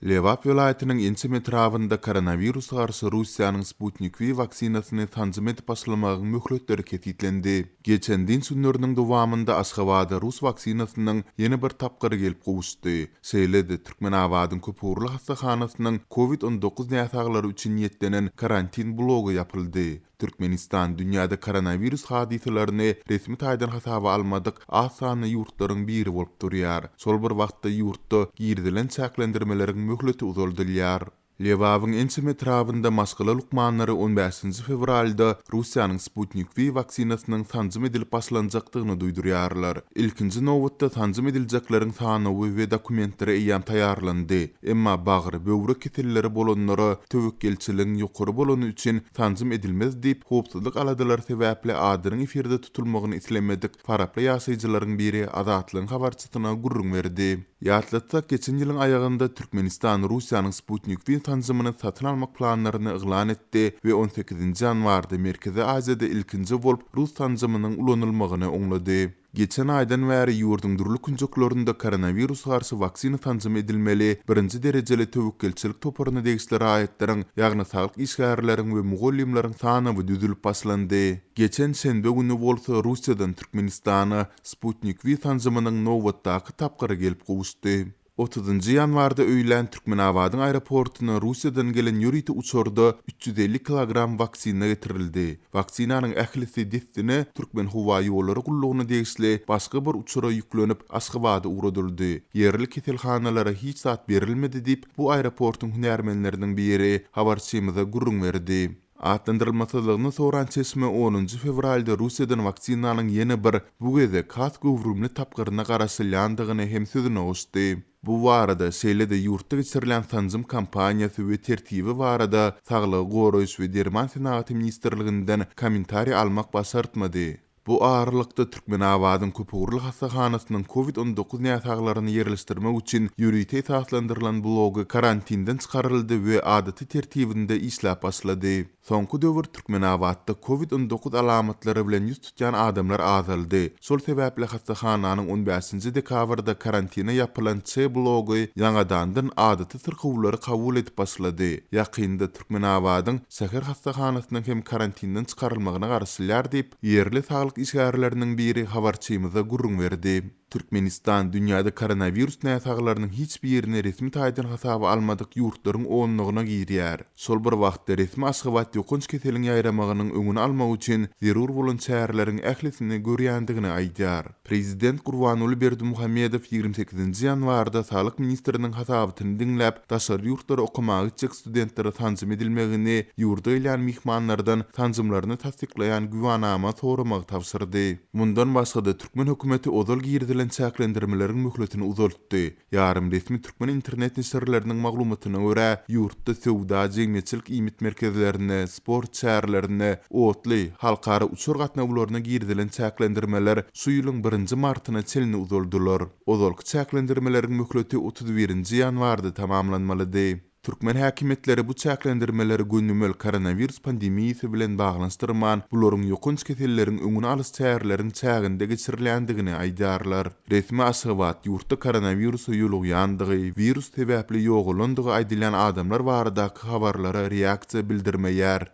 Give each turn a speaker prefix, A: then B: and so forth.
A: Lebap welaýatynyň ençeme etrabynda koronawirusa garşy Russiýanyň Sputnik V waksinasyny sanjym edip başlamagyň möhletleri kesgitlendi. Geçen dynç günleriniň dowamynda Aşgabada rus waksinasynyň ýene bir tapgyry gelip gowuşdy. Şeýle-de, Türkmenabadyň köpugurly hassahanasynyň Covid 19 näsaglary üçin niýetlenen karantin blogy ýapyldy. Türkmenistan dünýäde koronawirus hadysalaryny resmi taýdan hasaba almadyk az sanly ýurtlaryň biri bolup durýar. Şol bir wagtda ýurtda girizilen çäklendirmeleriň möhleti uzaldylýar. Lebabyň ençeme etrabynda maşgala lukmanlary on bäşinji fewralda Russiýanyň Sputnik V waksinasynyň sanjym edilip başlanjakdygyny duýdurýarlar. Ilkinji nobatda sanjym ediljekleriň sanawy we dokumentleri eýýäm taýýarlandy. Emma bagyr, böwrek keselleri bolanlara töwekgelçiligiň ýokary bolany üçin sanjym edilmez diýip, howpsuzlyk aladalary sebäpli adynyň efirde tutulmagyny islemedik faraply ýaşaýjylaryň biri Azatlygyň habarçysyna gürrüň berdi. Ýatlatsak, geçen ýylyň aýagynda Türkmenistan Russiýanyň Sputnik V sanjymyny satyn almak planlaryny yglan etdi we on sekizinji ýanwarda Merkezi Aziýada ilkinji bolup rus sanjymynyň ulanylmagyny oňlady. Geçen aýdan bäri ýurduň dürli künjeklerinde koronawirusa garşy waksina sanjym edilmeli birinji derejeli töwekgelçilik toparyna degişli raýatlaryň, ýagny saglyk işgärleriň we mugallymlaryň sanawy düzülip başlandy. Geçen şenbe güni bolsa Russiýadan Türkmenistana Sputnik V sanjymynyň nobatdaky tapgyry gelip gowuşdy. Otuzynjy ýanwarda öýlän Türkmenabadyň aeroportuna Russiýadan gelen ýörite uçarda 350 kilogram waksina getirildi. Waksinanyň ählisi dessine Türkmenhowaýollary gullugyna degişli başga bir uçara ýüklenip, Aşgabada ugradyldy. Ýerli keselhanalara hiç zat berilmedi diýip, bu aeroportuň hünärmenleriniň biri habarçymyza gürrüň berdi. Atlandyrylmasyzlygyny soran çeşme onunjy fewralda Russiýadan waksinanyň ýene bir, bu gezek has göwrümli tapgyryna garaşylýandygyny hem sözüne goşdy. Bu barada, şeýle-de ýurtda geçirilýän sanjym kampaniýasy we tertibi barada Saglygy goraýyş we derman senagaty ministrliginden kommentariý almak başartmady. Bu aralykda, Türkmenabadyň köpugurly hassahanasynyň Covid 19 näsaglaryny ýerleşdirmek üçin ýörite esaslandyrylan blogy karantinden çykaryldy we adaty tertibinde işläp başlady. Soňky döwür Türkmenabatda Covid 19 alamatlary bilen ýüz tutýan adamlar azaldy. Şol sebäpli hassahananyň on bäşinji dekabrda karantine ýapylan C blogy ýaňadandan adaty syrkawlary kabul edip başlady. Ýakynda Türkmenabadyň şäher hassahanasynyň hem karantinden çykarylmagyna garaşylýar diýip, Ýerli saglyk işgärleriniň biri habarçymyza gürrüň berdi. Türkmenistan dünýäde koronawirus näsaglarynyň hiç birini resmi taýdan hasaba almadyk ýurtlaryň onlugyna girýär. Şol bir wagtda resmi Aşgabat ýokanç keseliň ýaýramagynyň öňüni almak üçin zerur bolan çäreleriň ählisini görýändigini aýdýar. Prezident Gurbanguly Berdimuhamedow 28-nji ýanwarda saglyk ministriniň hasabatyny diňläp, daşary ýurtlara okamaga gitjek studentlere sanjym edilmegini, ýurda gelýän myhmanlardan sanjymlaryny tassyklaýan güwanama soramagy tabşyrdy. Mundan başga-da, türkmen hökümeti ozal girizilen çäklendirmeleriň möhletini uzaltdy. Ýarym resmi türkmen internet neşirleriniň maglumatyna görä, ýurtda söwda, jemgyýetçilik iýmit merkezlerine, sport çärelerine, otly, halkara uçar gatnawlaryna girizilen çäklendirmeler şu ýylyň birinji martyna çenli uzaldylar. Ozalky çäklendirmeleriň möhleti 31 nji ýanwarda tamamlanmalydy. Türkmen häkimiýetleri bu çäklendirmeleri gönümel koronawirus pandemiýasy bilen baglanyşdyrman, bularyň ýokanç keselleriň öňüni alyş çäreleriň çäginde geçirilýändigini aýdýarlar. Resmi Aşgabat ýurtda koronawirusa ýolugýandygy, wirus sebäpli ýogalandygy aýdylýan adamlar baradaky habarlara reaksiýa bildirmeýär.